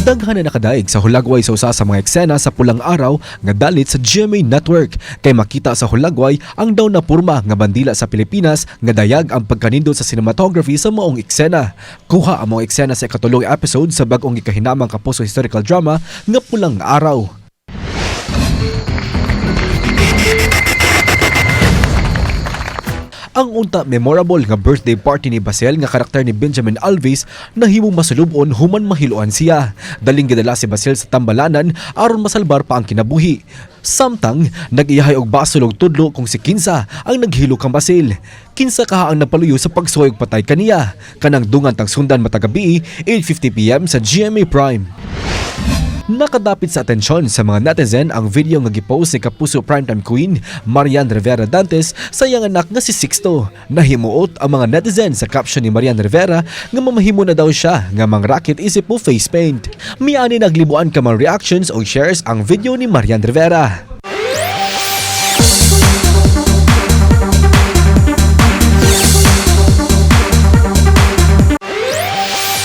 Daghan na nakadaig sa hulagway sa usa sa mga eksena sa Pulang Araw nga dalit sa GMA Network kay makita sa hulagway ang daw na purma nga bandila sa Pilipinas nga dayag ang pagkanindot sa cinematography sa maong eksena. Kuha ang maong eksena sa ikatulong episode sa bag-ong gikahinamang Kapuso historical drama nga Pulang Araw. Ang unta memorable nga birthday party ni Basel nga karakter ni Benjamin Alves nahimong masulubon human mahiluan siya. Daling gidala si Basel sa tambalanan aron masalbar pa ang kinabuhi. Samtang nag-iyahay og basol og tudlo kung si kinsa ang naghilo kang Basil. Kinsa kaha ang napaluyo sa pagsuway og patay kaniya. Kanang dungan tang sundan matag gabii, 8:50 PM sa GMA Prime. Nakadapit sa atensyon sa mga netizen ang video nga gipost ni Kapuso Primetime Queen Marian Rivera Dantes sa iyang anak nga si Sixto. Nahimuot ang mga netizen sa caption ni Marian Rivera nga mamahimo na daw siya nga mangrakit isip mo face paint. Miani naglibuan ka mga reactions o shares ang video ni Marian Rivera.